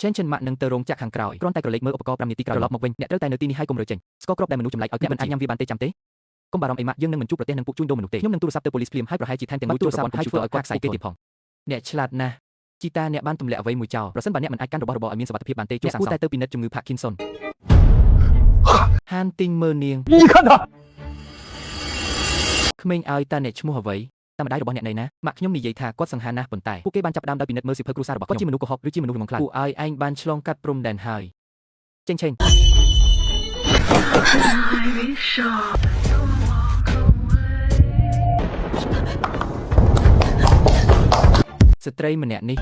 ឆេនឈិនម៉ាក់នឹងទៅរោងចក្រខាងក្រោយគ្រាន់តែក្រឡេកមើលឧបករណ៍5នាទីក្រោយត្រឡប់មកវិញអ្នកត្រូវតែនៅទីនេះហើយកុំរើចេញស្ករគ្រាប់ដែលមនុស្សចម្លែកឲ្យអ្នកមិនអាចញ៉ាំវាបានទេចាំទេកុំបារម្ភអីម៉ាក់យើងនឹងមិនជួបប្រទះនឹងពួកជួញដូរមនុស្សទេខ្ញុំនឹងទូរស័ព្ទទៅប៉ូលីសភ្លាមហើយប្រហែលជាថែមទាំងលួចទូរស័ព្ទហើយធ្វើឲ្យគាត់ខ្សែគេទៀតផងអ្នកឆ្លាតណាស់ជីតាអ្នកបានទម្លាក់អ្វីមួយចោលប្រសិនបើអ្នកមិនអាចកាន់របស់របរឲ្យមានសុវត្ថិភាពបានទេជួយសាងសង់តែទៅពិនិត្យជំងឺផាគីនសុនហានទីងមើលនាង 你看他， ក្មេងឲ្យតាអ្នកឈ្មោះអ្វីតាមម្ដាយរបស់អ្នកណៃណាម៉ាក់ខ្ញុំនិយាយថាគាត់សង្ហាណាស់ប៉ុន្តែពួកគេបានចាប់ផ្ដើមដោយពិនិត្យមើលសៀវភៅគ្រួសាររបស់ខ្ញុំគាត់ជាមនុស្សកុហកឬជាមនុស្សល្ងង់ខ្លៅពួកឲ្យឯងបានឆ្លងកាត់ព្រំដែនហើយចេងឆេងស្ត្រីម្នាក់នេះ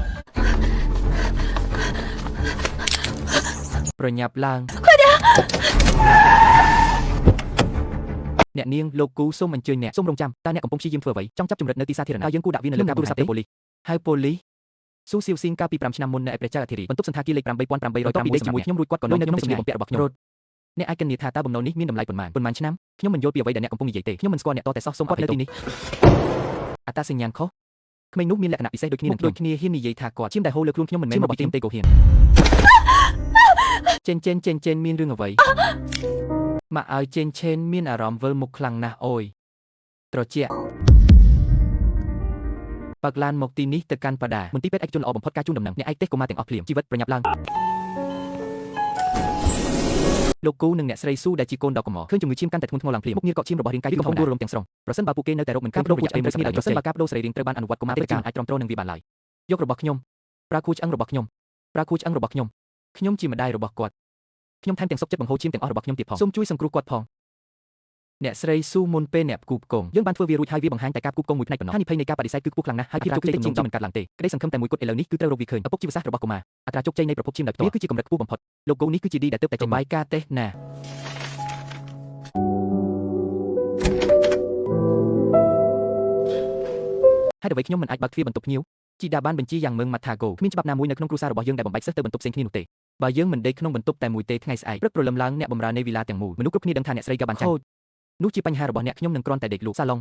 ប្រញាប់ឡើងអ្នកនាងលោកគូសូមអញ្ជើញអ្នកសូមរងចាំតើអ្នកកំពុងព្យាយាមធ្វើអ្វីចង់ចាប់ជំរិតនៅទីសាធារណៈតើយើងគួរដាក់វានៅលើការទូរស័ព្ទទៅប៉ូលីសហៅប៉ូលីសស៊ូសៀវស៊ីងកាលពី5ឆ្នាំមុននៅឯព្រះចៅអធិរាជបន្ទប់សន្តាគារលេខ8806ពីដេកជាមួយខ្ញុំរួចគាត់ក៏នៅក្នុងសម្លៀកបំពាក់របស់ខ្ញុំរត់អ្នកអាចគិតថាតើបំណុលនេះមានតម្លៃប៉ុន្មានប៉ុន្មានឆ្នាំខ្ញុំមិនយល់ពីអ្វីដែលអ្នកកំពុងនិយាយទេខ្ញុំមិនស្គាល់អ្នកតតែសោះសូមគាត់នៅទីនេះអត្តសញ្ញាណខុសក្មេងនោះមានលក្ខណៈពិសេសដូចគ្នានឹងដូចគ្នាហ៊ាននិយាយថាគាត់ឈាមដែលហូរលើខ្លួនខ្ញុំមិនមែនរបស់ខ្ញុំទេក៏ហ៊ានចេនចេនចេនចេនមានរឿងអ្វីម៉ាក់ឲ្យចេនឆេនមានអារម្មណ៍វិលមុខខ្លាំងណាស់អូយត្រជាក់បើកឡានមកទីនេះទៅកាន់ប៉ាដាមន្ទីរពេទ្យឯកជនល្អបំផុតការជូនដំណឹងអ្នកឯកទេសកុមារទាំងអស់ភ្លាមជីវិតប្រញាប់ឡើងលោកគូនិងអ្នកស្រីស៊ូដែលជាកូនដ៏កំរឃើញជំងឺឈាមកាន់តែធ្ងន់ធ្ងរឡើងភ្លាមមុខងារកក់ឈាមរបស់រាងកាយគឺកំពុងដួលរលំទាំងស្រុងប្រសិនបើពួកគេនៅតែរកមិនការប្ដូរពូជអីមួយគ្នាដោយប្រសិនបើការប្ដូរសរីរាង្គត្រូវបានអនុវត្តកុមារទេអាចទ្រាំទ្រនឹងវាបានឡើយយករបស់ខ្ញុំប្រើគូឆ្អឹងរបស់ខ្ញុំប្រើគូឆ្អឹងរបស់ខ្ញុំខ្ញុំជាម្ដាយរបស់គាត់ខ្ញុំថែមទាំងសុខចិត្តបង្ហូរឈាមទាំងអស់របស់ខ្ញុំទៀតផងសូមជួយសង្គ្រោះគាត់ផងអ្នកស្រីស៊ូមុនពេលអ្នកផ្គូផ្គងយើងបានធ្វើវារួចហើយវាបង្ហាញតែការផ្គូផ្គងមួយផ្នែកប៉ុណ្ណោះហានិភ័យនៃការបដិសេធគឺខ្ពស់ខ្លាំងណាស់ហើយភាពជោគជ័យតិចជាងមិនកាត់ឡើងទេក្តីសង្ឃឹមតែមួយគត់ឥឡូវនេះគឺត្រូវរកវាឃើញឪពុកជីវសាស្ត្ររបស់កុមារអត្រាជោគជ័យនៃប្រភពឈាមដោយផ្ទាល់វាគឺជាកម្រិតខ្ពស់បំផុតលោកគូនេះគឺជាឌីដែលទើបតែចេញបាយការទេសណាហេតុអ្វីខ្ញុំមិនអាចបើកទ្វារបន្ទប់ភ្ញៀវជីដាបានបញ្ជាយ៉ាងម៉ឺងម៉ាត់ថាគោគ្មានច្បាប់ណាមួយនៅក្នុងគ្រួសាររបស់យើងដែលបំបែកសិស្សទៅបន្ទប់ផ្សេងគ្នានោះទេបើយើងមិនដេកក្នុងបន្ទប់តែមួយទេថ្ងៃស្អែកព្រឹកព្រលឹមឡើងអ្នកបម្រើនៃវីឡាទាំងមូលមនុស្សគ្រប់គ្នាដឹងថាអ្នកស្រីក៏បានចាញ់នោះជាបញ្ហារបស់អ្នកខ្ញុំនឹងគ្រាន់តែដេកលក់សាឡុង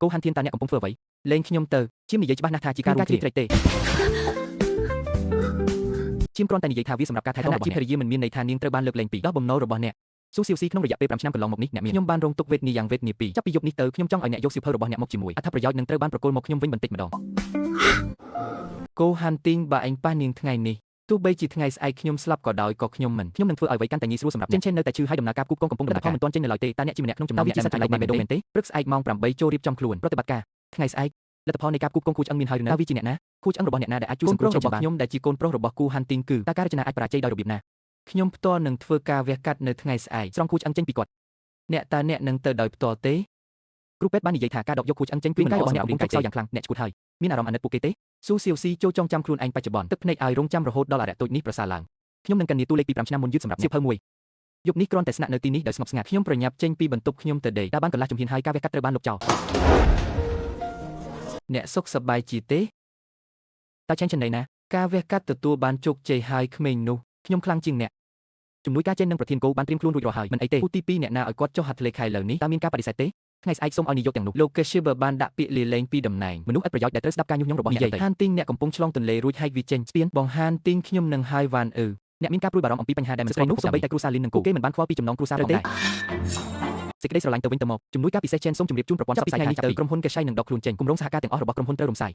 គោហាន់ធានតើអ្នកកំពុងធ្វើអ្វីលេងខ្ញុំទៅជាមនិយាយច្បាស់ណាស់ថាជាការជ្រៀតជ្រែកទេជាមគ្រាន់តែនិយាយថាវាសម្រាប់ការថែទាំរបស់អ្នកជាភរិយាមិនមានន័យថានាងត្រូវបានលើកលែងពីដោះបំណុលរបស់អ្នកស៊ូសៀវស៊ីក្នុងរយៈពេល5ឆ្នាំកន្លងមកនេះអ្នកមានខ្ញុំបានរងទុក្ខវេទនាយ៉ាងវេទនាពីរចាប់ពីយប់នេះទៅខ្ញុំចង់ឲ្យអ្នកយកសៀវភៅរបស់អ្នកមកជាមួយអត្ថប្រយោជន៍នឹងត្រូវបានប្រគល់មកខ្ញុំវិញបន្តិចម្ដងគោហាន់ទីងបើឯងប៉ះនាងថ្ងៃនេះទោះបីជាថ្ងៃស្អែកខ្ញុំស្លាប់ក៏ដោយក៏ខ្ញុំមិនខ្ញុំនឹងធ្វើឲ្យអ្វីកាន់តែងាយស្រួលសម្រាប់ចេនឆេននៅតែឈឺហើយដំណើរការផ្គូផ្គងកំពុងដំណើរការមិនទាន់ចេញនៅឡើយទេតើអ្នកជាម្នាក់ក្នុងចំណោមអ្នកដែលមិនអាចមែនទេព្រឹកស្អែកម៉ោង8ចូលរៀបចំខ្លួនប្រតិបត្តិការថ្ងៃស្អែកលទ្ធផលនៃការផ្គូផ្គងគូឆ្អឹងមានហើយឬនៅតើវាជាអ្នកណាគូឆ្អឹងរបស់អ្នកណាដែលអាចជួយសង្គ្រោះរបស់ខ្ញុំដែលជាកូនប្រុសរបស់គូហាន់ទីងគឺតើការរចនាអាចបរាជ័យដោយរបៀបណាខ្ញុំផ្ទាល់នឹងធ្វើការវះកាត់នៅថ្ងៃស្អែកស្រង់គូឆ្អឹងចេញពីគាត់អ្នកតើអ្នកនឹងទៅដោយផ្ទាល់ទេគ្រូពេទ្យបាននិយាយថាការដកយកគូឆ្អឹងចេញគឺមិនល្អរបស់អ្នកកំពុងកាច់ខ្សោយយ៉ាងខ្លាំងអ្នកឈួតហើយមានអារម្មណ៍អាណិតពួកគេទេស៊ូសៀវស៊ីចូលចងចាំខ្លួនឯងបច្ចុប្បន្នទឹកភ្នែកឲ្យរងចាំរហូតដល់អារក្សតូចនេះប្រសើរឡើងខ្ញុំនឹងកញ្ញាតួលេខពី5ឆ្នាំមុនយឺតសម្រាប់សៀវភៅមួយយប់នេះគ្រាន់តែស្នាក់នៅទីនេះដោយស្ងប់ស្ងាត់ខ្ញុំប្រញាប់ចេញពីបន្ទប់ខ្ញុំទៅដេកតើបានកន្លះជំហានហើយការវះកាត់ត្រូវបានលុបចោលអ្នកសុខសប្បាយជាទេតើឆេងចំណៃណាការវះកាត់ទទួលបានជោគជ័យហើយក្មេងនោះខ្ញុំខ្លាំងជាងអ្នកជំនួយការចេននិងប្រធានគោបានត្រៀមខ្លួនរួចរាល់ហើយមិនអីទេពូទី2អ្នកណាឲ្យគាត់ចុះហត្ថលេខៃលើនេះតើមានការបដិសេធទេថ្ងៃស្អែកសូមឲ្យនាយកទាំងនោះលោកកេស៊ីបឺបានដាក់ពាក្យលាលែងពីតំណែងមនុស្សឥតប្រយោជន៍ដែលត្រូវស្ដាប់ការញុះញង់របស់អ្នកដទៃហានទីងអ្នកកំពុងឆ្លងទន្លេរួចហែកវាចេញស្ពានបងហានទីងខ្ញុំនឹងហើយវ៉ានអឺអ្នកមានការព្រួយបារម្ភអំពីបញ្ហាដែលមិនស្គាល់នោះសូម្បីតែគ្រួសារលីននិងគូគេមិនបានខ្វល់ពីចំណងគ្រួសារផងដែរសេចក្តីស្រឡាញ់ទៅវិញទៅមកជំនួយការពិសេសចេនសូមជម្រាបជូនប្រព័ន្ធផ្សព្វផ្សាយនេះទៅក្រុមហ៊ុនកេសៃនឹងដកខ្លួនចេញគម្រោងសហការទាំងអស់របស់ក្រុមហ៊ុនត្រូវរំសាយ